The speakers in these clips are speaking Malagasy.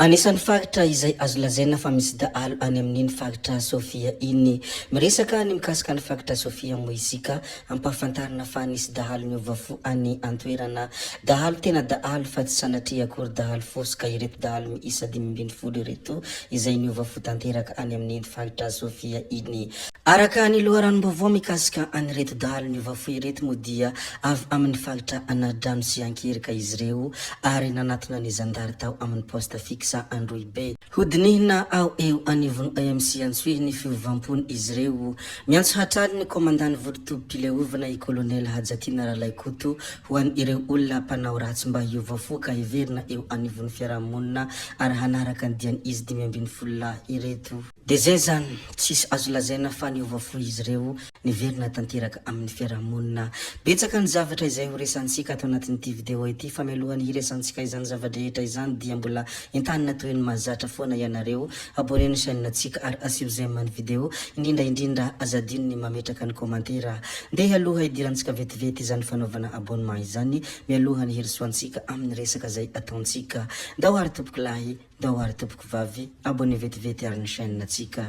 Anisan'ny faritra izay azo lazaina fa misy dahalo any amin'iny faritra Sofia iny. Miresaka ny mikasika ny faritra Sofia moa isika, ampahafantarina fa nisy dahalo niova fo any an-toerana. Dahalo tena dahalo fa tsy sanatria akory dahalo fosy ka ireto dahalo miisa 15 ireto izay niova fo tanteraka any amin'iny faritra Sofia iny. Araka ny loharanom-baovao mikasika an'ireto dahalo niova fo ireto moa dia avy amin'ny faritra Anaridrano sy Ankerika izy ireo ary nanatona ny zandary tao amin'ny poste fixe Androhibe. Hodinihina ao eo anivon'ny EMC Antsohihy ny fiovam-pon izy ireo. Miantso hatrany ny kaomandan'ny vondron-tobim-pileovana i Kolonely Hajatiana Ralaikoto ho an'ireo olona mpanao ratsy mba hiova fo ka hiverina eo anivon'ny fiarahamonina ary hanaraka ny dian'izy 15 lahy ireto. Dia zay zany, tsisy azo lazaina fa niova fo izy ireo, niverina tanteraka amin'ny fiarahamonina. Betsaka ny zavatra izay ho resantsika ato anatin'ity video ity, fa mialohan'ny hiresantsika izany zava-drehetra izany dia mbola entanina toy ny mahazatra foana ianareo, abonner ny chaîne-ntsika ary asio j'aime ny video, indrindra indrindra aza adino ny mametraka ny commentaire. Ndeha aloha hidirantsika vetivety izany fanaovana abonnement izany mialohan'ny hirosoantsika amin'ny resaka izay ataontsika. Ndao ary tompokolahy Ndao ary tompoko vavy, abonné vetivety ary ny chaîne tsika.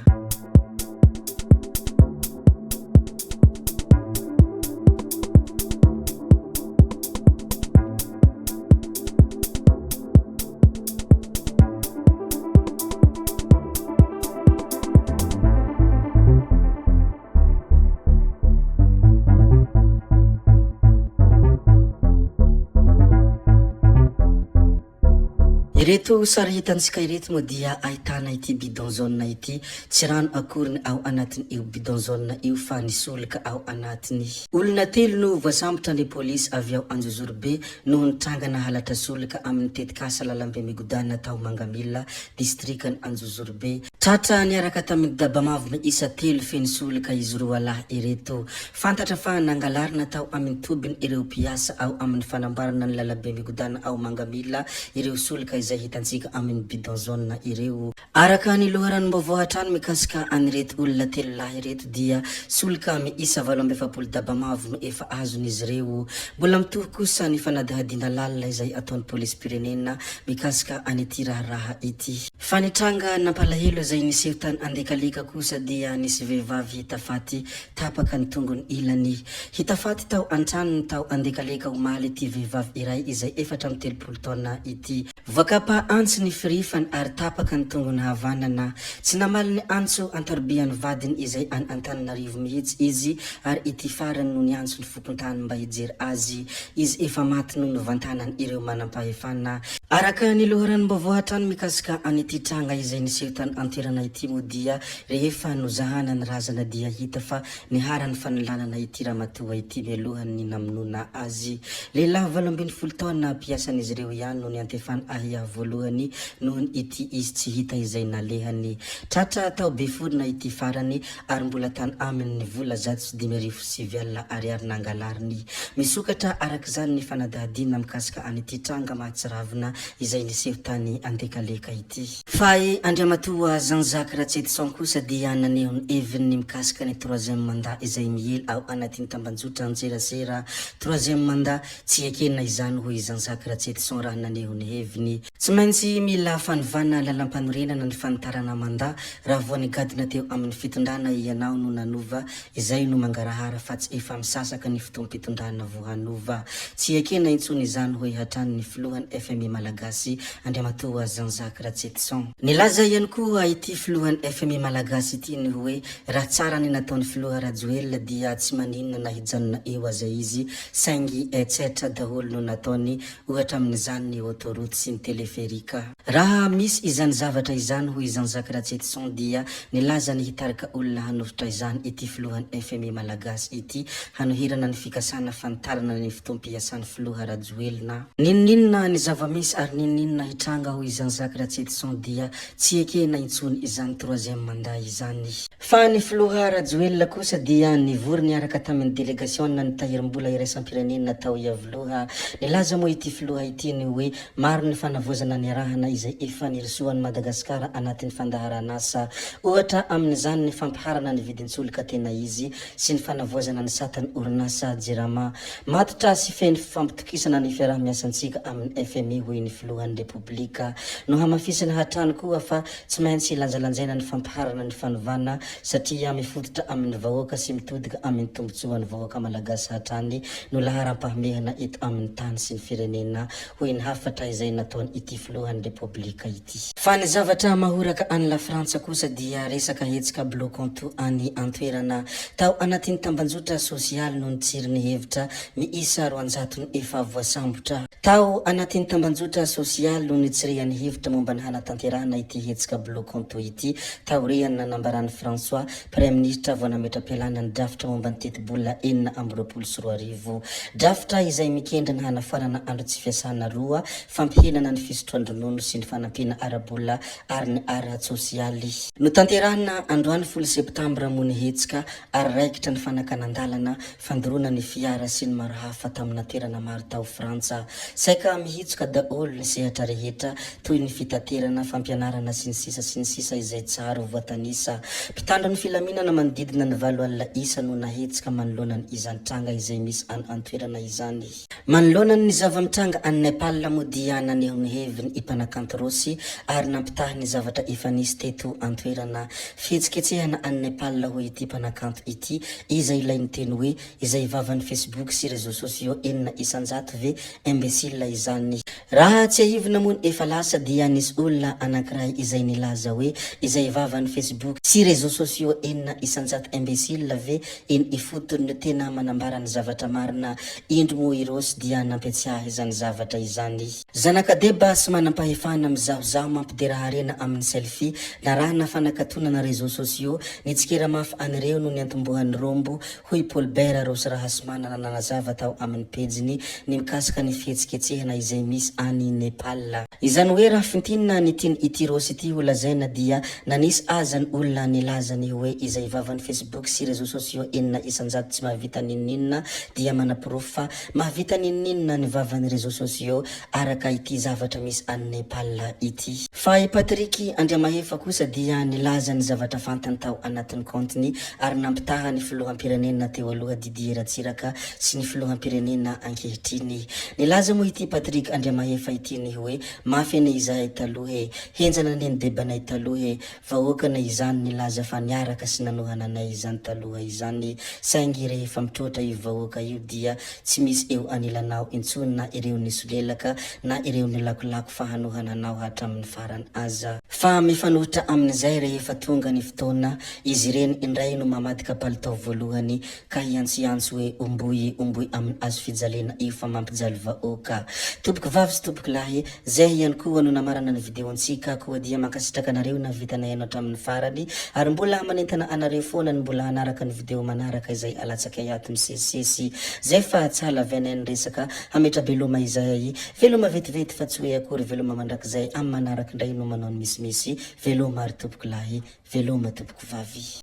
Ireto sary hitantsika ireto moa dia ahitana ity bidon jaune ity, tsy rano akory ny ao anatin'io bidon jaune io fa ny solika ao anatiny. Olona telo no voasambotra ny polisy avy ao Anjozorobe noho ny trangana halatra solika amin'ny tetikasa lalambe migodàna tao Mangamila, distrikan'i Anjozorobe. Tratra niaraka tamin'ny dabamavo miisa telo feno solika izy roa lahy ireto. Fantatra fa nangalarina tao amin'ny tobiny ireo mpiasa ao amin'ny fanamboarana ny lalabe migodàna ao Mangamila ireo solika izay hitantsika amin'ny bidon jaune ireo. Araka ny loharanom-baovao hatrany mikasika an'ireto olona telo lahy ireto dia solika miisa 48 dabamavo no efa azon'izy ireo. Mbola mitohy kosa ny fanadihadiana lalina izay ataon'ny polisim-pirenena mikasika an'ity raharaha ity. Fa ny tranga nampalahelo izay niseho tany Andekaleka kosa dia nisy vehivavy hita faty tapaka ny tongony ilany. Hita faty tao an-tranony tao Andekaleka omaly ity vehivavy iray izay 34 taona ity. Voakapa antsy ny firifany ary tapaka ny tongony havanana. Tsy namaly ny antso an-tarobian'ny vadiny izay any Antananarivo mihitsy izy ary ity farany no niantso ny fokontany mba hijery azy. Izy efa maty no novantanany ireo manampahefana. Araka ny loharanom-baovao hatrany mikasika an'ity tranga izay niseho tany an-toerana ity moa dia rehefa nozahana ny razana dia hita fa niharan'ny fanolanana ity ramatoa ity mialohan'ny namonoana azy. Lehilahy 18 taona mpiasan'izy ireo ihany no niantefany ahiahy voalohany noho ity izy tsy hita izay nalehany. Tratra tao Beforona ity farany ary mbola tany aminy ny vola 901 ariary nangalariny. Misokatra araka izany ny fanadihadiana mikasika an'ity tranga mahatsiravina izay niseho tany Andekaleka ity. Fa i Andriamatoa Jean Jacques Ratsietison kosa dia naneho ny heviny ny mikasika ny troisième mandat izay miely ao anatin'ny tambanjotran-tserasera. Troisième mandat, tsy ekena izany hoy i Jean Jacques Ratsietison raha naneho ny heviny. Tsy maintsy mila fanovana lalampanorenana ny fanitarana mandat raha vao nigadona teo amin'ny fitondrana ianao no nanova izay no mangarahara fa tsy efa misasaka ny fotoam-pitondrana vao hanova. Tsy ekena intsony izany hoy hatrany ny filohan'ny fmi Malagasy Andriamatoa Jean Jacques Ratsietison. Nilaza ihany koa ity filohan'ny fmi Malagasy ity ny hoe raha tsara ny nataon'ny filoha Rajoelina dia tsy maninona na hijanona eo aza izy saingy etsetra daholo no nataony Ohatra amin'izany ny autoroute sy ny téléphérique. Raha misy izany zavatra izany hoy Jean Jacques Ratsietison dia nilaza ny hitarika olona hanohitra izany ity filohan'ny fmi Malagasy ity hanoherana ny fikasana fanitarana ny fotoam-piasan'ny filoha Rajoelina. N'inon'inona ny zava-misy ary n'inon'inona hitranga hoy Jean Jacques Ratsietison dia tsy ekena intsony izany troisième mandat izany. Fa ny filoha Rajoelina kosa dia nivory niaraka tamin'ny delegasionan'ny tahirim-bola iraisam-pirenena tao Iavoloha. Nilaza moa ity filoha ity ny hoe maro ny fanavaozana. fanavaozana niarahana izay efa nirosoan'i Madagasikara anatin'ny fandaharanasa. Ohatra amin'izany ny fampiharana ny vidin-tsolika tena izy sy ny fanavaozana ny satan'ny orinasa Jirama. Matotra sy feno fifampitokisana ny fiaraha-miasantsika amin'ny fmi, hoy ny filohan'ny Repoblika. Nohamafisiny hatrany koa fa tsy maintsy lanjalanjaina ny fampiharana ny fanovana satria mifototra amin'ny vahoaka sy mitodika amin'ny tombontsoan'ny vahoaka malagasy hatrany no laharam-pahamehana eto amin'ny tany sy ny firenena, hoy ny hafatra izay nataon'ity filohan'ny Repoblika ity. Fa ny zavatra mahoraka any Lafrantsa kosa dia resaka hetsika Bloquons-tout any an-toerana. Tao anatin'ny tambanjotra sosialy no nitsiry ny hevitra miisa roanjato ny efa voasambotra. Tao anatin'ny tambanjotra sosialy no nitsirihan'ny hevitra momba ny hanatanterahana ity hetsika Bloquons-tout ity taorian'ny nanambaran'i François, Praiminisitra vao nametra-pialana ny drafitra momba ny tetibola 2026. Drafitra izay mikendry ny hanafoanana andro tsy fiasana roa, fampihenana ny fisotroan-dronono sy ny fanampiana ara-bola ary ny ara-tsosialy. Notanterahina androany folo septambra moa ny hetsika ary raikitra ny fanakanan-dalana, fandoroana ny fiara sy ny maro hafa tamina toerana maro tao Frantsa. Saika mihitsoka daholo ny sehatra rehetra toy ny fitaterana, fampianarana sy ny sisa sy ny sisa izay tsary ho voatanisa. Mpitandro ny filaminana manodidina ny 80 isa no nahetsika manoloana ny izany tranga izay misy any an-toerana izany. Manoloana ny zava-mitranga any Nepal moa dia naneho ny heviny i mpanakanto Rosy ary nampitaha ny zavatra efa nisy teto an-toerana. Fihetsiketsehana any Nepal hoy ity mpanakanto ity, iza ilay niteny hoe izay vavan'ny Facebook sy réseaux sociaux 6% ve imbécile izany? Raha tsiahivina moa ny efa lasa dia nisy olona anankiray izay nilaza hoe izay vavan'ny Facebook sy réseaux sociaux 6% imbécile ve eny ifotony no tena manambara ny zavatra marina, indro moa i Rossy dia nampiatsiahy izany zavatra izany. Zanaka deba sy manam-pahefana mizahozaho mampidera harena amin'ny selfie, narahina fanakatonana réseaux sociaux, nitsikera mafy an'ireo no niantombohan'ny rombo, hoy Paul Bert Rossy Rahasimanana nanazava tao amin'ny pejiny ny mikasika ny fihetsiketsehana izay misy any Nepal. Izany hoe raha fintinina ny tian ity Rossy ity ho lazaina dia na nisy aza ny olona nilaza ny hoe izay vavan'ny Facebook sy réseaux sociaux 6% tsy mahavita n'inon'inona dia manaporofo fa mahavita n'inon'inona ny vavan'ny réseaux sociaux araka ity zavatra misy any Nepal ity. Fa i Patrick Andriamahefa kosa dia nilaza ny zavatra fantany tao anatin'ny kaontiny ary nampitaha ny filoham-pirenena teo aloha Didier Ratsiraka sy ny filoham-pirenena ankehitriny. Nilaza moa ity Patrick Andriamahefa ity ny hoe mafy anie izahay taloha e, henjana anie ny debanay taloha e, Vahoakana izany nilaza fa niaraka sy nanohana anay izany taloha izany saingy rehefa mitroatra io vahoaka io dia tsy misy eo anilanao intsony na ireo nisolelaka na ireo nilakolako fa hanohana anao hatramin'ny farany aza. Fa mifanohitra amin'izay rehefa tonga ny fotoana, izy ireny indray no mamadika palitao voalohany ka hiantsoiantso hoe omboy omboy amin'ny hazo fijaliana io fa mampijaly vahoaka. Tompoko vavy sy tompoko lahy, zay ihany koa no namarana ny video-ntsika koa dia mankasitraka anareo nahavita nahaino hatramin'ny farany ary mbola manentana anareo foana ny mbola hanaraka ny video manaraka izay alatsakay ato misesisesy. Zay fa tsa lavainay ny resaka, hametra-beloma izahay. Veloma vetivety fa tsy hoe akory veloma mandrakizay, amin'ny manaraka indray no manao ny misimisy. Veloma ry tompoko lahy, veloma tompoko vavy.